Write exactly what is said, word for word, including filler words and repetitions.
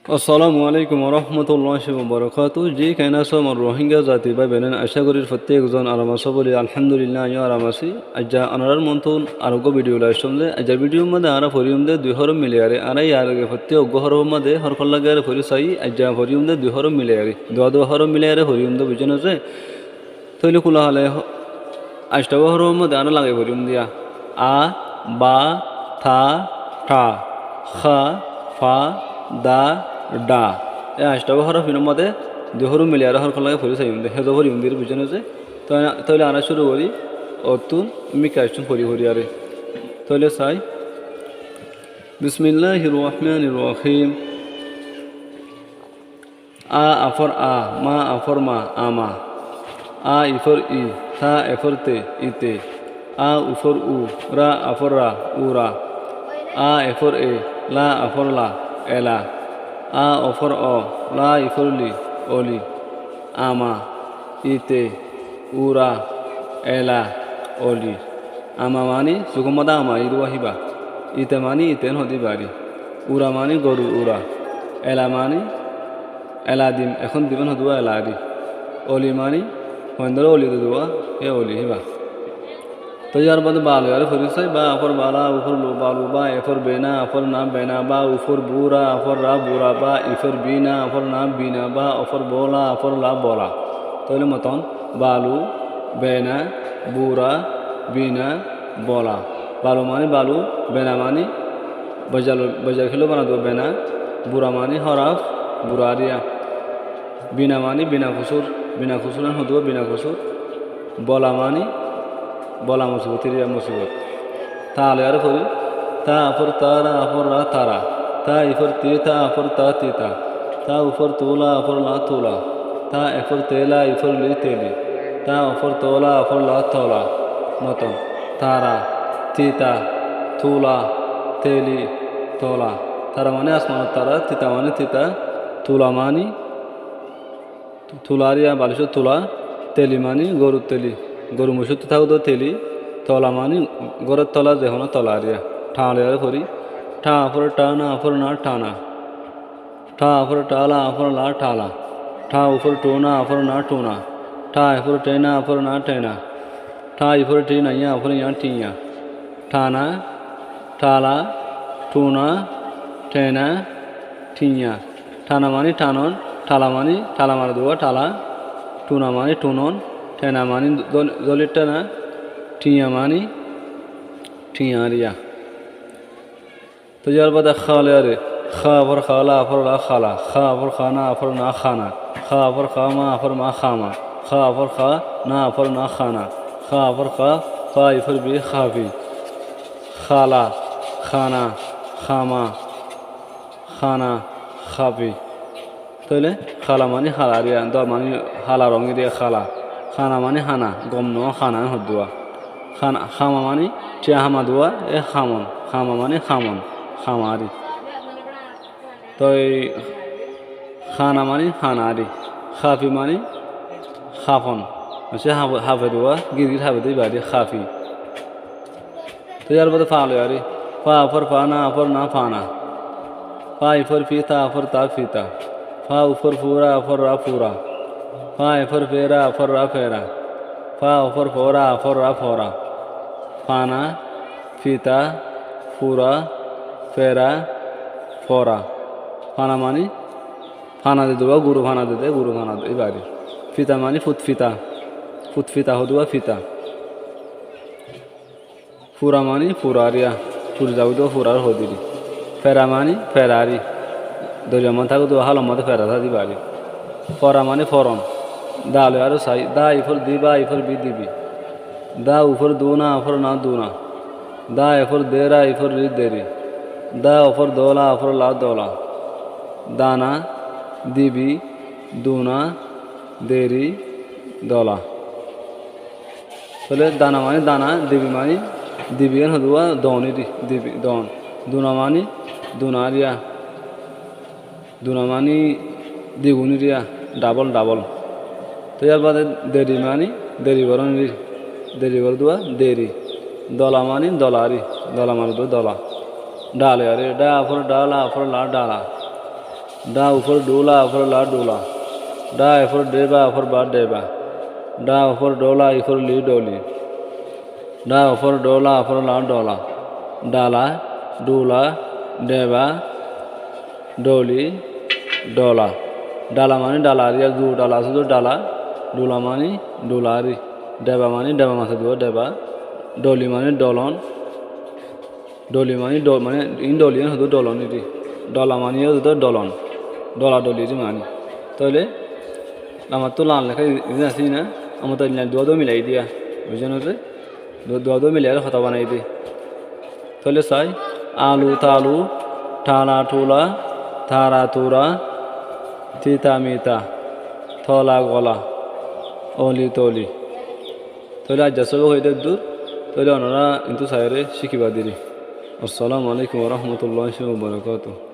Assalamu alaikum warahmatulláhi wabarakátuhu. Ji, keén asó añár Rohingya zati bái boinain? Acá gorír fottí ekzon aram asó bóli. Alhamdulillah, aññí yó aram así. Aijja onorár muúntu areggúa video loi aiccúm de. Aijjar video mazé añára foriyúm de dui hórof milaiyaré. Añára yar age fottí eggúa hórof mazé hórkot lagaiyaré fori saiyí. Aijja foriyúm de dui hórof milaiyaré. Duwa duwa hórof milaiyaré foriyúm de, buijjó né? Tóile kúla hale añctá hórof mazé añára lagai foriyúm de. A, ba, ta, tha, kha, fa, da, dha. E añctá hórof inor mazé dui hórof milaiyaré hórkot lagai fori saiyúm de. Hézo foriyúm de, buijjó né? Tóile añára cúru gorí, ottún mikká aiccúm fori fori aré. Tóile sai. Bismillahir Rahmanir Rahim. A afor a, ma afor ma, ama. A ifor i, ta efor te, ite. A ufor u, ra afor ra, ura. A efor e, la afor la, ela. A ofor o, la ifor li, oli. Ama, ite, ura, ela, oli. Ama maní, sukúmot ama íruwa híba. Ite maní, ite en hodí bari. Ura maní, gorur ura. Ela maní, ela dim, ehón dim en hodúwa ela ari. Oli maní, hoindóre oli dodúwa, e oli híba. Tói yar baade ba loiyaré fori sai, ba afor ba, la ufor lu, balu, ba efor be, na afor na, bena, ba ufor bu, ra afor ra, bura, ba ifor bi, na afor na, bina, ba ofor bo, la afor la, bola. Tóile moton, balu, bena, bura, bina, bola. Balu maní balu, bena maní boijar, boijar kilo bana dua bena, bura maní hóraf, bura ariya. Bina maní bina kusúr, bina kusúr en hodúwa bina kusúr. Bola maní bola musibot, iriya musibot. Ta loiyaré fori, ta afor ta, ra afor ra, tara. Ta ifor ti, ta afor ta, tita. Ta ufor tu, la afor la, tula. Ta efor te, la ifor li, teli. Ta ofor to, la afor la, tola. Moton. Tara, tita, tula, teli, tola. Tara maní asmanor tara, tita maní tita, tula maní tula ariya, balicór tula, teli maní gorur teli, goru moicóttu táke dé teli, tola maní góror tola, ze honó tola ariya. Tha loiyaré fori, ta afor ta, na afor na, tana. Ta afor ta, la afor la, tala. Ta ufor tu, na afor na, tuna. Ta efor te, na afor na, tena. Ta ifor ti, na ya afor ya, tiya. Tana, tala, tuna, tena, tiya. Tana maní tanon, tala maní tala mara dua, tala. Tuna maní tunon, tena maní zol-, zolir tena, tiya maní tiya ariya. Tói yar baade kha loiyaré, kha afor kha, la afor la, khala. Kha afor kha, na afor na, khana. Kha afor kha, ma afor ma, khama. Kha afor kha, na afor na, khana. Kha afor kha, fa ifor bi, khafi. Khala, khana, khama, khana, khafi. Tóile khala maní hala ariya, dua maní hala rong iriya, khala. Khana maní hana, gom no hana hodúwa. Khana, khama maní thiya hama dua, e khamon. Khama maní khamon, khama ari. Tói khana maní hana ari. Khafi maní khafon. Maní hafe, hafe dua, gír gír hafe dé ibá ari khafi. Tói yar baade fa loiyaré. Fa afor fa, na afor na, fana. Fa ifor fi, ta afor ta, fita. Fa ufor fu, ra afor ra, fura. Fa efor fe, ra afor ra, fera. Fa ofor fo, ra afor ra, fora. Fana, fita, fura, fera, fora. Fana maní fana de dua, guru fana de dé, guru fana de ibá ari. Fita maní futfita. Futfita hodúwa fita. Fura maní fura ariya, furi zagói dé furar hodiri. Fera maní fera ari, doriya maní táke dé hálor modé fera táke dé ibá ari. Fora maní foron. Da loiyaré sai, da ifor di, ba ifor bi, dibi. Da ufor du, na afor na, duna. Da efor de, ra ifor ri, deri. Da ofor do, la afor la, dola. Dana, dibi, duna, deri, dola. Tóile dana maní dana, dibi maní, dibi en hodúwa don iri, dibi, don. Duna maní duna ariya, duna maní digun iriya, dabol, dabol. Tói yar baade deri maní deri goron iri, deri gor dua, deri. Dola maní dola ari, dola mara dua, dola. Da loiyaré, da afor da, la afor la, dala. Dá ufor dó, lá ufor lá, dóla. Dá ufor dé, bá ufor bá, déba. Dá ufor dó, lá ufor lí, dóli. Dá ufor dó, lá ufor lá, dóla. Dala, dóla, déba, dóli, dóla. Dala mani dala rí, ar dó dala asé dó dala, dóla mani dóla rí. Déba mani déba masé dó déba. Dóli mani dólon. Dóli mani dó-, mani in dóli, in hoddúr dólon iti. Dóla mani hoddúr dólon. Dóla dóli iti mani. Tóile amattú lan leká i-, iín asé na, amar tó iín duwa duwa milai diya. Buijjó né? Du-, duwa duwa milai hotá banai di. Tóile sai, alu talu, tala tula, tara tura, tita mita, tola gola, oli toli. Tóile aijja sóbok óilde eddúr, tóile onora intú saiyóre cíkiba diri. Assalamu alaikum wa rahmatullahi wa barakatuhu.